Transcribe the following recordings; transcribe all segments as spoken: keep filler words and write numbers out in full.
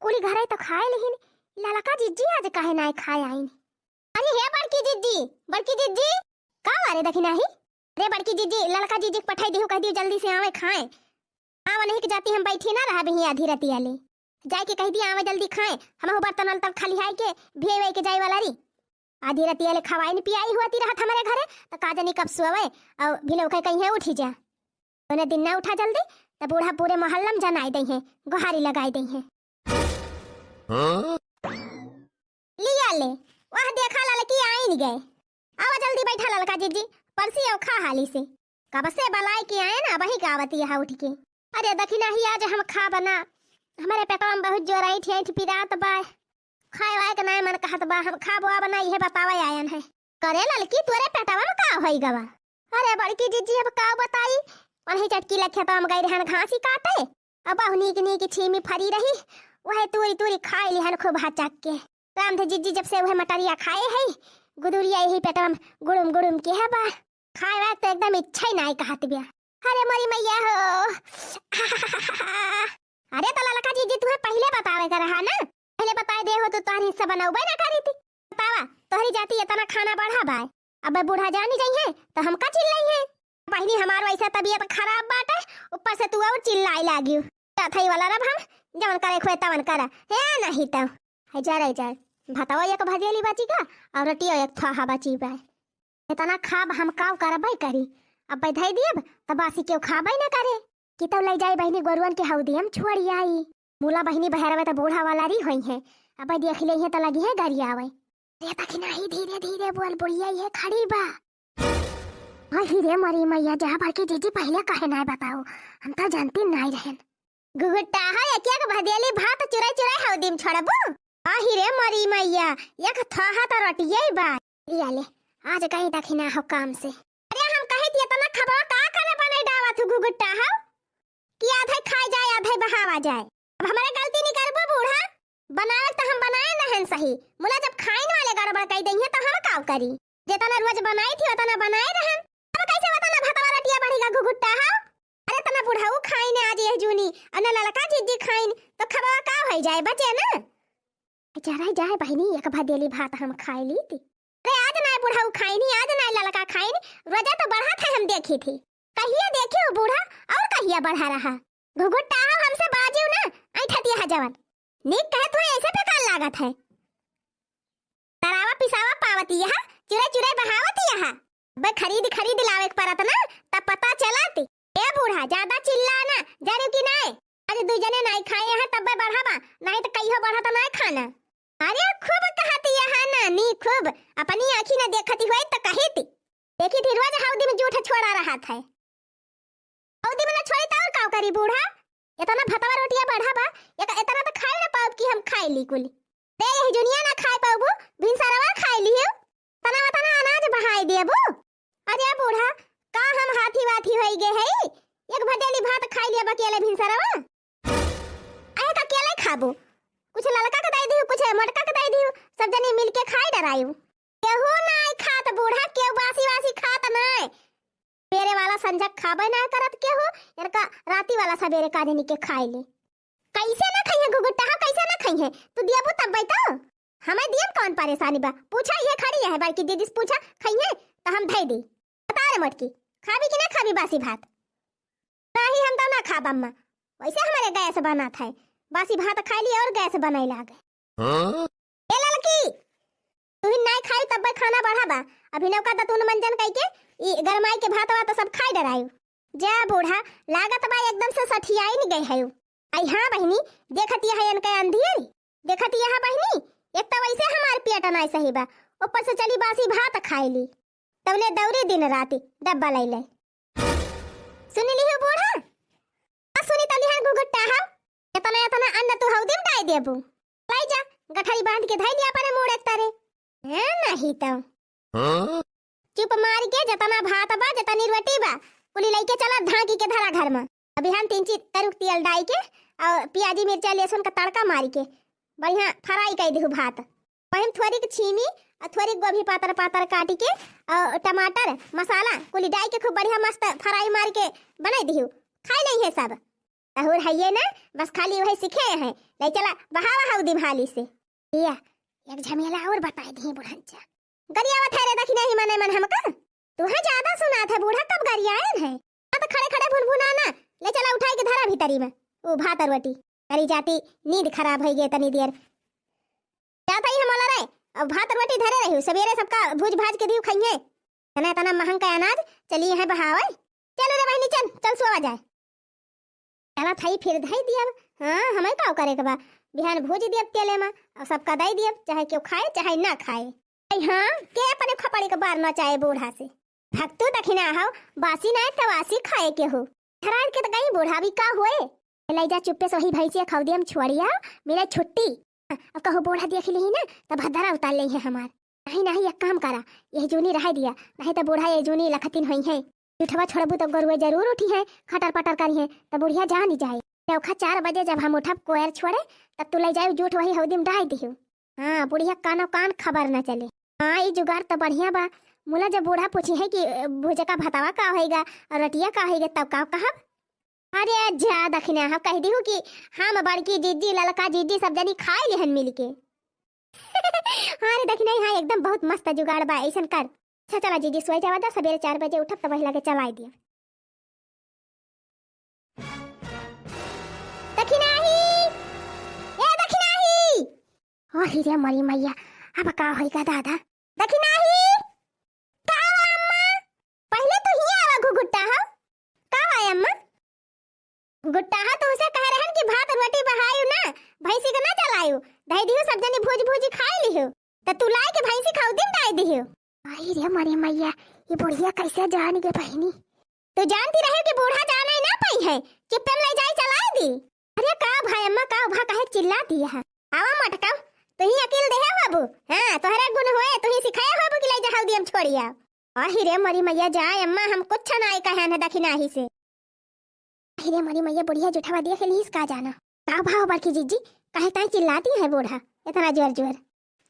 कुली घरे तो खाए लेहिन, ललका जिज्जी आज काहे नाय खाए आइन? अरे हे बड़की जिज्जी, बड़की जिज्जी, का बारे दखिनाही? अरे बड़की जिज्जी, ललका जिज्जी के पठाई दिहु, कह दिहु जल्दी से आवे खाए। आवा नहीं के जाती हम बैठी ना रहब हियाँ आधी रतिया ले। जाए के कह दिया आवे जल्दी खाए, हमहू बर्तन वर्तन खलिहाए के भिए के जाए वाला री। आधी रतिया ले खवाई न पियाई हुआ ती रहत हमरे घरे, त का जानी कब सोवे, और भिनऊ के कहीं उठी जा। उन्हें दिन ना उठा जल्दी, त बूढ़ा पूरे मोहल्ला में जनाई दइहें, गोहारी लगाई दइहें। हाँ? लिया ले, वह देखा ललकी आइन गए। आवा जल्दी बैठा ललका जिज्जी, परसी और खा हाली से। कब से बलाए के आए ना, वही गावत यहाँ उठ के। अरे दखिनाही आज हम खा बना, हमारे पेटवा में बहुत जोर ऐंठ ऐंठ पिरात बा। खाए वाए के नाय मन कहत बा, हम खाबो अब ना, इहे बतावे आयन है। करे ललकी, तोरे पेटवा में का होई गवा? अरे बड़की जिज्जी, अब का बताई, वही चटकी लखे तो हम गई रहन घासी काटे, अब बहु नीक नीक छीमी फरी रही, वह तूरी तूरी खाए लिहन खूब हचक के। राम थे जिज्जी जब से वह मटरिया खाए है, गुदुरिया यही पेटवा में गुड़ुम गुड़ुम के है बा। खाए वाए तो एकदम इच्छा ही नाय कहत बिया। अरे मोरी मैया हो। अरे तो ललका जिज्जी तुहे पहिले बतावे का रहा ना, पहिले बताए दे हो तो तोहरी हिस्सा बनौबे ना करी थी। बतावा, तोहरी जाती इतना खाना बढ़ा बाय, अब बूढ़ा जानी जाइहे तो हमका चिल्लाई है। बहिनी हमार वैसा तबीयत खराब बाटे, ऊपर से तू और चिल्लाई लागियो। कथई वाला रब हम, जवन करे खोए तवन करा, हे नहीं तो। है जा रे जा, भतवा एक भजेली बाची का, और रोटियो एक थोहा बाची बा। इतना खाब हम काव करबै करी, अब धई दियब त बासी केहू खाबै न करे। कि तब लई जाई बहिनी गोरुअन के हौदी हम छोड़ी आई। मुला बहिनी बहरवे त बूढ़ा वाला री होई है, अब देख ले है त लगी है गरियावे। रे तखी नाही, धीरे धीरे बोल, बुढ़िया ये खड़ी बा। अही रे मरी मैया, जा बड़की जीजी पहिले काहे नाय बताओ, हम त जानती नाय रहन। घुघुट्टा है, एक एक भदेली भात चुराई चुराई हौदी में छोड़बू। अही रे मरी मैया, एक थोहा त रोटिये बा। लिया ले, आज कहीं दखिना हो काम से। अरे हम कहे थी इतना खबवा का करे बने डावा थू घुघुट्टा हो? कि आधे खाए जाए, आधे बहावा जाए। अब हमारे गलती नहीं करबो बूढ़ा, बनावे त हम बनाए न हन सही, मुला जब खाइन वाले गड़बड़ कई दइहे त हम काव करी? जेतना रोज बनाई थी उतना बनाए रहन, अब कैसे उतना भतवा रोटिया बढ़ेगा घुघुट्टा हो? अरे तना बुढ़ऊ खाइन आज यह जूनी, और न ललका जीजी खाइन, तो खबवा का होई जाए, बचे ना? जरा जाए बहिनी, एक भदेली भात हम खाए ली थी। अरे आज नाय बुढ़ऊ खाइनी, आज नाय ललका खाइनी, रोजा तो बढ़त है हम देखी थी। कहिया देखे हो बूढ़ा, और कहिया बढ़ा रहा? घुघुट्टा हो हमसे बाजियो ना, ऐठतिया है जवन। नीक कहे तो ऐसे बेकार लागत है। तरावा पिसावा पावती यहाँ, चुरे चुरे बहावती यहाँ। बे खरीद खरीद लावे के परत ना, तब पता चलत। ए बूढ़ा, ज्यादा चिल्ला ना, जाने की नाय। आज दू जने नाई खाए हैं, तब बढ़ावा, नाई तो कहियो बढ़ा तो नाय खाना। अरे खूब कहती यहाँ नानी, खूब। अपनी आँखी ना देखती हुई तो कही थी। देखी थी रोज हौदी में जूठ छोड़ा रहा था। हौदी में ना छोड़ी तो और का करी बूढ़ा? इतना भतवा रोटिया बढ़ावा, एक इतना तो खाए ना पाउब कि हम खाए ली कुल। दे यही जुनिया ना खाए पाउबू, भिनसरवा खाए लियो। तना वतना अनाज बहाए देबू। अरे बूढ़ा, का हम हाथी वाथी होई गए है? एक भदेली भात खाई लिया बकेले भिनसरवा। अहे का केले खाबू? कुछ ललका के दे दियो, कुछ मोटका के दे दियो, सब जने मिल के खाई डरायू। केहू नाय खात बूढ़ा, केहू बासी वासी खात नाय। बेरे वाला संझक खाबे नाय करत केहू, इनका राती वाला सबेरे का जनी के खाए ले। कैसे ना खइहे घुघुट्टा हो, कैसे ना खइहे? तू दियबू तब तो। हमें दियन कौन परेशानी बा? पूछा, ये खड़ी है बड़की दीदी से पूछा, खइहे तो हम धई दी। बता रे मोटकी, खाबी कि ना खाबी बासी भात? नहीं, हम तो ना खाब अम्मा, वैसे हमारे गैस बनत है, बासी भात खाई ली और गैस बनाई लागे। हाँ? ए ललकी, तू ही नाय खाई तब खाना बढ़ावा, अभी नौका दतुन मंजन कई के ई गरमाई के भात वात सब खाई डरायू। जा बूढ़ा, लागत बा एकदम से सठियाई न गए है। आई हाँ बहिनी, देखत यह इनके अंधियरी, देखत यह बहिनी, एक तो वैसे हमार पेट नाय सही बा, ऊपर से चली बासी भात खाए ली, तवने दौरी दिन राती डब्बा लैले। सुन लिहो बूढ़ा, आ सुनी तली है घुघुट्टा हो, इतना इतना अन्न तू हौदी में डाई देबू। लाई जा, गठरी बांध के धई लिया अपने मूड़ एक तारे। हैं नहीं तो। हाँ? चुप मार के जतना भात बा, जतनी रोटी बा, कुली लइके चला धांकी के धरा घर में। अभी हम तीन चीज तरुक तेल डाई के और प्याजी मिर्चा लहसुन का तड़का मार के बढ़िया फ्राई कर दिहु भात। वही में थोड़ी के छीमी और थोड़ी गोभी पातर पातर काटी के और टमाटर मसाला कुली डाई के खूब बढ़िया मस्त फ्राई मार के बनाई दिहु। खाई लेइहे सब। तहुर हइये ना, बस खाली वही सीखे हैं। ले चला, बहावा हउदी भाली से। या, एक झमेला और बताए दिए बुढ़न चा। गरियावत है रे दखिनाही मने मन हमका। तुहा ज्यादा सुनात है, बूढ़ा कब गरियायन है? हाँ तो खड़े खड़े भुनभुना ना, ले चला उठाई के धरा भीतरी में। ऊ भात अरवटी, करी जाती, नींद खराब होइ गए तनी देर। जाता ही हमला रे, अब भात अरवटी धरे रही, सबेरे सबका भूज भाज के दियो खइहे। तना तना महंग का अनाज, चली है बहावे। चलो रे बहिनी, चल, चल सोवा जाए। चला थाई फिर धई दियब। हाँ, हमें का करे के बा? बिहान भूज दियब तेले में, और सबका दई दियब, चाहे केहू खाए, चाहे ना खाए। आई हाँ, के अपने खोपड़ी के बार नचाए बूढ़ा से? भक्तू दखिना हौ, बासी ना तवासी खाए के हो। धरान के त गई बूढ़ा भी का हुए? ले जा चुप्पे से वही भैंसिया खौदिया में छोड़िया, मिले छुट्टी। अब कहूँ बूढ़ा देख ली ना, तब भद्दरा उतार ले है हमार। नहीं, नहीं, एक काम करा, यह जूनी रह दिया, नहीं तो बूढ़ा ये जूनी लखतिन होई है। जुठवा छोड़बू तो गरुए जरूर उठी है, खटर पटर करी है, तो बुढ़िया जान ही जाए। चौखा चार बजे जब हम उठब कोयर छोड़े, तब तू ले जाए जूठ वही हौदी में डाल दियो। हाँ, बुढ़िया कानो कान खबर न चले। हाँ, ई जुगाड़ तो बढ़िया बा। मुला जब बूढ़ा पूछी है कि, "अ, भुजका भतावा का होइगा और रोटिया का होइगा?" तब का कहब? अरे जा दखिना, हम कह दिहु कि हम बड़की जीजी, ललका जीजी, सब जनी खाए लिहन मिल के। हाँ रे दखिना, हाँ, एकदम बहुत मस्त जुगाड़ बा, ऐसन कर। अच्छा चला जीजी, सोए जावा दा, सबेरे चार बजे उठब तब वही लगे चलाए दिया। दखिनाही, ए दखिनाही। ओ हीरे मरी मैया, अब का होइगा दादा? दखिनाही, का बा अम्मा? पहिले तो हिया आवा घुघुट्टा हो। का बा अम्मा? घुघुट्टा हो, तुमसे कह रहन कि भात रोटी बहायु ना, भैंसी के ना चलायु। धई दिहु सब जनी भूज भूज खाए लिहु। त तू लाए के भैंसी खौदी में डाल दिहु। आई रे मरी मैया, ये बुढ़िया कैसे जान गे बहिनी? तू जानती रहे कि बूढ़ा जाना ही ना पाई है, चुप्पे में ले जाए चलाए दी। अरे का भाई अम्मा, का भा कहे चिल्लाती है? आवा मटका, तू ही अकेल देहे बाबू। हाँ, तोहरे गुण होए, तू ही सिखाए बाबू कि ले जा हल्दी हम छोड़िया। आही रे मरी मैया, जाए अम्मा, हम कुछ ना कहे न दखिनाही से। आही रे मरी मैया, बुढ़िया जुठवा देख लीस का जाना। का भाव बड़की जीजी, काहे ताई चिल्लाती है बूढ़ा इतना जोर जोर?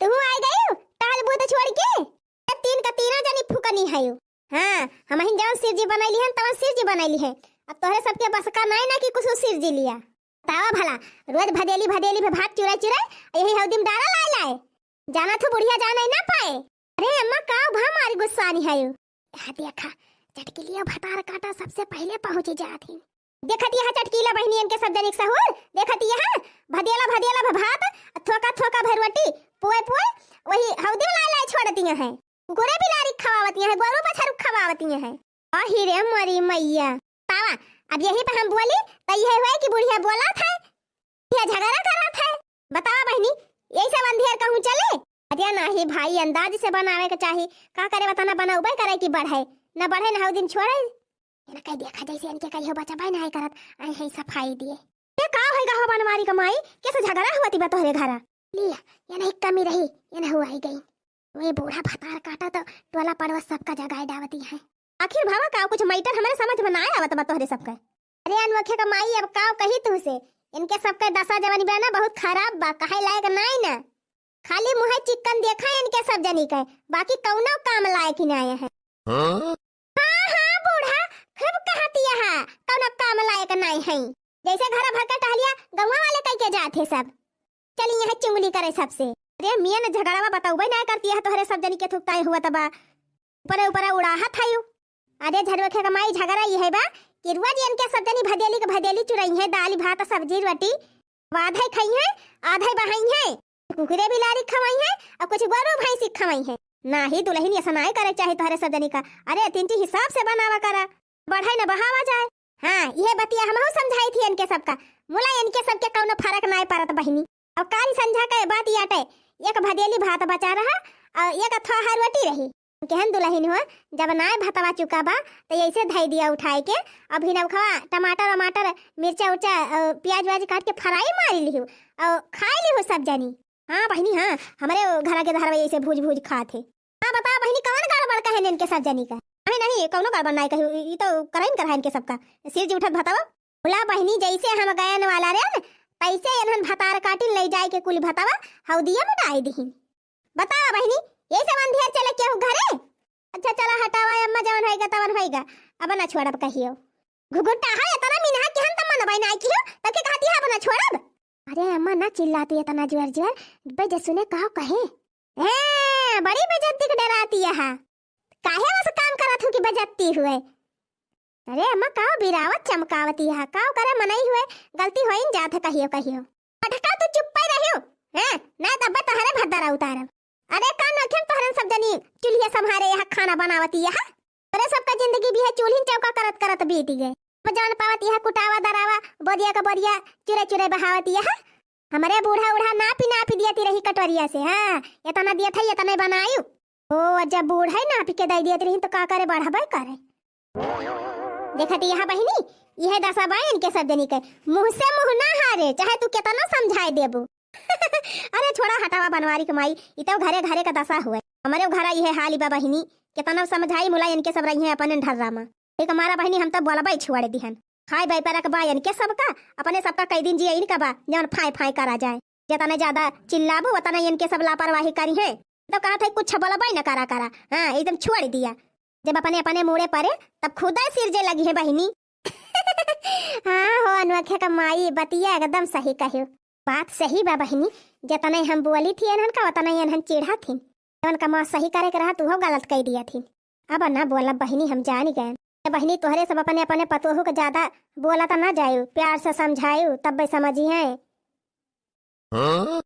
तू आई गयू, टहल बूत छोड़ के? ये तीन का तीनों जनी फुकनी है यू। हाँ, हम ही जौन सिर जी बनैली है, तवन सिर जी बनैली है। अब तोहरे सबके बस का नहीं ना कि कुछ सिर जी लिया। बतावा भला, रोज भदेली भदेली पे भात चुराई चुराई, यही हौदी में डारा लाए लाए। जाना थू बुढ़िया जाना ही ना पाए। अरे अम्मा, का भा मारी गुस्सानी है यू? यहाँ देखा, चटकिलिया भतार काटा सबसे पहले पहुँची जात ही। देखत यहाँ चटकीला बहिनियन के सब जनिक सहूर, देखत यहाँ भदेला भदेला भ भात, थोका थोका भरवटी, पुए पुए, वही हौदी में लाए लाए छोड़ती हैं। कुकुरे बिलारी खवावती हैं, गोरू बछरू खवावती हैं। आही रे मोरी मैया। तावा, अब यही पे हम बोली, तो यह हुए कि बुढ़िया बोला था, यह झगड़ा करा था। बतावा बहिनी, यही सब अंधेर कहूँ चले? अरे नाही भाई, अंदाज से बनावे के चाही। का करे बता, ना बनौबे करे कि बढ़े, ना बढ़े ना हौ दिन छोड़े। ये ना कह देखा जैसे इनके कहियो बचाबे ना करत, आई है सफाई दिए। ये का होइगा हो बनवारी का माई, कैसे झगड़ा हुआ ती बा तोहरे घरा? लिया, ये नहीं कमी रही, ये ना हुआ ही गई। वे बूढ़ा भतार काटा तो टोला पड़ोस सबका जगाए डावती है। आखिर भावा का कुछ मैटर हमारे समझ में ना आवत बा तोहरे सबका। अरे अनोखे का माई, अब का कही तुहसे, इनके सबके दशा जवानी बा ना बहुत खराब बा, कहे लायक नाई ना। खाली मुँहे चिक्कन देखा इनके सब जनी के, बाकी कौनो काम लायक ही नाई है। हाँ? हाँ, हाँ, बूढ़ा खूब कहती है, कौनो काम लायक नाई है। जैसे घर भर के टहलिया गौवा वाले कह के जात है सब। चली यहाँ चुंगली करे सबसे। अरे मियाँ ने झगड़ावा बताउबे ना करती है, तोहरे सब जनी के थुकताए हुआ तबा ऊपरे ऊपरे उड़ाहत है यू। अरे झरवखे का माई, झगड़ा ये है बा कि रोज इनके सब जनी भदेली के भदेली चुरई है, दाल भात सब्जी रोटी, आधे खाई है, आधे बहाई है, कुकुरे बिलारी खवाई है और कुछ गोरू भैंसी खवाई है। नाही दुलहिन, ऐसा नाय करे चाही तोहरे सब जनी का। अरे तिनची हिसाब से बनावा करा, बढ़ाई न बहावा जाए। हाँ, ये बतिया हमहू समझाई थी इनके सबका, मुला इनके सबके कौनो फर्क नाय पड़त बहिनी। अब काल संझा के बात याटे, एक भदेली भात बचा रहा और एक थोहा रोटी रही। केहन दुलहिन हो, जब नाय भतवा चुका बा, त ऐसे धई दिया उठाए के। अब हिनौखवा टमाटर वमाटर, मिर्चा उर्चा, अ, प्याज व्याज काट के फ्राई मारी लिहू और खाए लिहू सब जनी। हाँ बहिनी, हाँ, हमरे घरा के धरवा ऐसे भूज भूज खात है। हाँ बताओ बहिनी, कौन गड़बड़ कहे इनके सब जनी का? नहीं, नहीं, कौनो गड़बड़ नाय कही, ई तो कराइन करहा इनके सबका। सिर जी उठत भतवा। बोला बहिनी, जैसे हम गयन वाला रहे न, तैसे इन्हन भतार काटिन ले जाए के कुल भतवा हौदिया में डाल दिहिन। बतावा बहिनी, यही सब अंधेर चले केहू घरे? अच्छा चला हटावा अम्मा, जवन होइगा तवन होइगा, अब ना छोड़ब कहियो। घुघुट्टा है इतना मिनहा कि हम त मन तब आई ना आई की हो, तब के कहती है अपना छोड़ब? अरे अम्मा ना चिल्लाती है तना जोर जोर, बे जे सुने कहो कहे। ए, बड़ी बेइज्जती के डराती है। काहे बस काम करत हूँ कि बेइज्जती हुए? अरे अम्मा काव बिरावत चमकावती है, काव करे मनई हुए, गलती होइन जात है कहियो कहियो। पटका तू चुप्पे रहियो, हैं? ना तब्बे तहरे भद्दरा उतारब। अरे का नखेम तहरन सब जनी चूल्हे संभारे यहाँ खाना बनावती यहाँ? अरे सबका जिंदगी भी है चूल्हिन चौका करत करत बीत गए। अब जान पावत यहाँ कुटावा दरावा, बोरिया का बोरिया, चुरे चुरे बहावत यहाँ। हमरे बूढ़ा उढ़ा नापी नापी दियती रही कटोरिया से, हाँ, इतना दियत है, इतने बनायु। ओ, जब बूढ़ा ही नापी के दे दियत रही तो का करे, बढ़बे करे। देखत यहाँ बहिनी, यह दशा बा इनके सब जनी के। मुँह से मुँह ना हारे, चाहे तू कितना समझाए देबू। अरे छोड़ा हटावा बनवारी के माई, ई तो घरे घरे का दशा हुए। हमरे घरा इहे हाल बा बहिनी, कितना समझाई मुला इनके सब रही हैं अपन ढर्रा में। एक मारा बहिनी हम तो बोलबे छोड़ दिहन। खाए बाई पर रखबा इनके सबका, अपने सबका कई दिन जिए इनका बा, जौन फाय फाय करा जाए। जितना ज्यादा चिल्लाबू उतना इनके सब लापरवाही करी हैं। तो कहा था कुछ बोलबे न करा करा, हाँ एकदम छोड़ दिया। जब अपने अपने मूड़े परे तब खुदा सिरजे लगी है बहिनी। हाँ हो अनोखे का माई, बतिया एकदम सही कहो। बात सही बा बहिनी, जतने हम बोली थी एनहन का उतना एनहन चिढ़ा थी। जवन का माँ सही करे के रहा तू हो गलत कह दिया थी। अब ना बोलब बहिनी, हम जानी गए। ए बहिनी तोहरे सब अपने अपने पतोहू के ज्यादा बोला त ना जायू, प्यार से समझायू तब समझी है। हाँ?